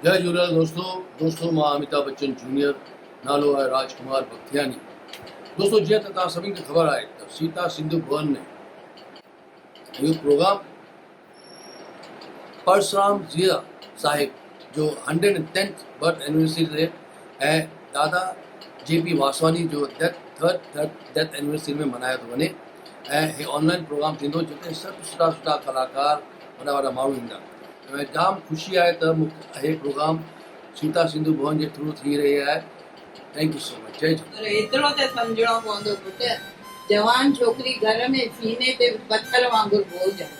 جئي جهوليلال دوستو دوستو مان اميتاڀ بچن جونيئر نالو آهي راج ڪمار بختياني دوستو جيئن ته توهان سڀني کي خبر آهي ته سيتا سنڌو ڀون ۾ اهو پروگرام پرسرام ضياء صاحب جو hundred and tenth birth anniversary تي ۽ دادا جي پي واسواني جو ڊيٿ ٿرڊ ڊيٿ اينيورسري ۾ ملهايو ٿو وڃي ۽ هي آن لائن پروگرام ٿيندو جتي سڀ سٺا سٺا ڪلاڪار وڏا وڏا ماڻهو ايندا ۽ جام خوشي آهي ته مون هي پروگرام سيتا سنڌو ڀون جي ٿرو ٿي رهي آهي thank you سو مچ جئي جهوليلال. پر ايترو ته سمجهڻو پوندو پٽ، جوان ڇوڪري گهر ۾ سيني تي پٿر وانگر بوجهه آهي.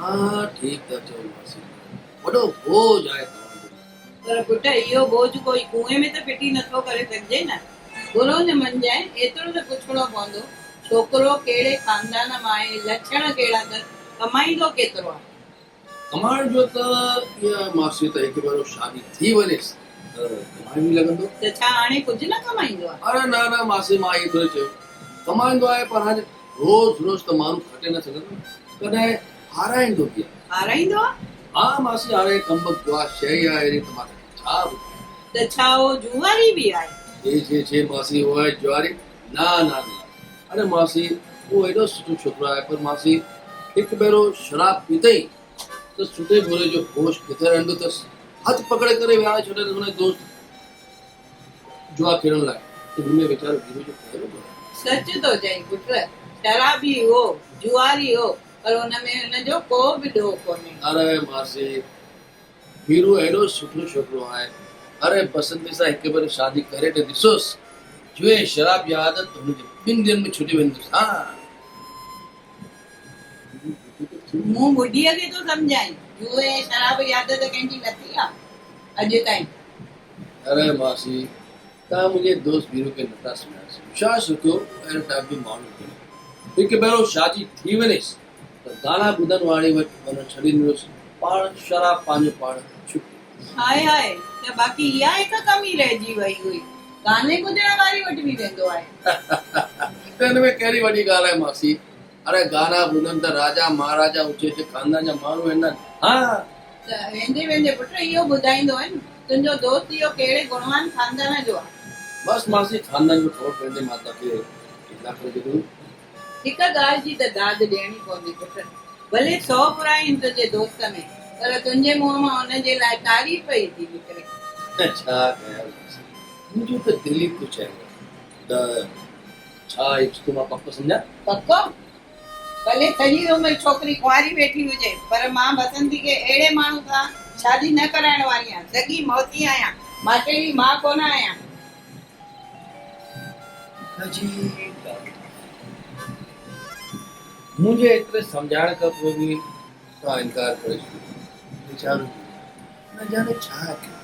ها ٺيڪ ٿا چئو ماسي وڏو بوجهه آهي توهان جو. پر پٽ اهو بوجهه ڪوئي ڪوئين ۾ ته ڦٽي نٿو ڪري سگهجي نه. برو نه مڃجانء ايترو ته پڇڻو پوندو ڇوڪرو ڪهڙي خاندان مان آهي، لڇڻ ڪهڙا اٿس، ڪمائيندو ڪيترو آهي. ڪمائڻ جو ته اها ماسي ته هڪ ڀيرو شادي ٿي وڃيس ته ڪمائڻ به لڳندو. ته ڇا هاڻي ڪجهه نه ڪمائيندو آهي؟ اري نه نه ماسي مان ائين ٿوري چيو. ڪمائيندو آهي پر هاڻي روز روز ته ماڻهو کٽي نه سگهندو نه. ڪڏهن هارائيندو به آهي. هارائيندو آهي؟ ها ماسي هاڻي ڪمبخت جوا شيء ئي آهي اهڙي ته مان توکي ڇا ٻڌايان. ته ڇا هو جوئاري به آهي؟ ڇي ڇي ڇي ماسي هو آهي جوئاري؟ نه نه نه اڙي ماسي هو ايڏو سٺو ڇوڪرو آهي پر ماسي هڪ ڀيرو شراب پيتئين ته سٺي بري جو هوش ڪٿي رهندو اٿس. هٿ پڪڙي ڪري ويهاري ڇڏيس هن جي دوست جوا کيڏڻ لاء ته هن ۾ ويچارو هيرو جو ڪهڙو گناهه. سچ ٿو چئين پٽ، شرابي هو، جوئاري هو پر ان ۾ هن جو ڪو به ڏوهه ڪونهي. اڙي ماسي هيرو ايڏو سٺو ڇوڪرو آهي. اري بسنتي سان هڪ ڀيرو شادي ڪري ته ڏسوس. جوئي شراب جي عادت ته هن جي ٻن ڏينهن ۾ ڇٽي ويندس. ها. مون ٻڍيء کي ٿو سمجهائين. جوئي ۽ شراب جي عادت ڪنهن جي نه ٿي آ اڄ تائين. اري ماسي توهان منهنجي دوست هيرو کي نٿا سڃاڻي سگهو. شاهه سٺو اهڙي ٽائيپ جو ماڻهو ڪونهي. هڪ ڀيرو شادي ٿي وڃيس ته گانا ٻڌڻ واري وٽ وڃڻ ڇڏي ڏيندس، پاڻ شراب پنهنجو پاڻ ڇٽي. هاء هاء ته باقي اها هڪ ڪمي رهجي وئي هئي، گاني ٻڌڻ واري وٽ به ويندو آهي. ته ان ۾ ڪهڙي وڏي ڳالهه آهي ماسي، اڙي گانا ٻڌن ته راجا مهاراجا اوچي اوچي خاندان جا ماڻهو ويندا آهن، ها. ته ويندي ويندي پٽ اهو ٻڌائيندو وڃ، تنهنجو دوست اهو ڪهڙي گڻوان خاندان جو آهي؟ بس ماسي خاندان جو خبر پوندي مان توکي اطلاع ڪري ڇڏيندم. هڪ ڳالهه جي ته داد ڏيڻي پوندي پٽ. ڀلي سئو برايون تنهنجي دوست ۾، پر تنهنجي منهن مان ان جي لاء تعريف ئي ٿي نڪري. ڇا ڪيان ماسي، منهنجو ته دل ئي ٿو چئي ته ڇا هي رشتو مان پڪو سمجهان؟ پڪو؟ ڀلي سڄي عمر ڇوڪري ڪنواري ويٺي هجي، پر مان بسنتي کي اهڙي ماڻهو سان شادي نه ڪرائڻ واري آهيان. سڳي موتي آهيان، ماٽيلي ماء ڪونه آهيان. عجيب ڳالهه آهي. منهنجي ايتري سمجهائڻ کان پوء به توهان انڪار ڪري ڇڏيو. ويچارو جيئو نه ڄاڻي ڇا ڪيو.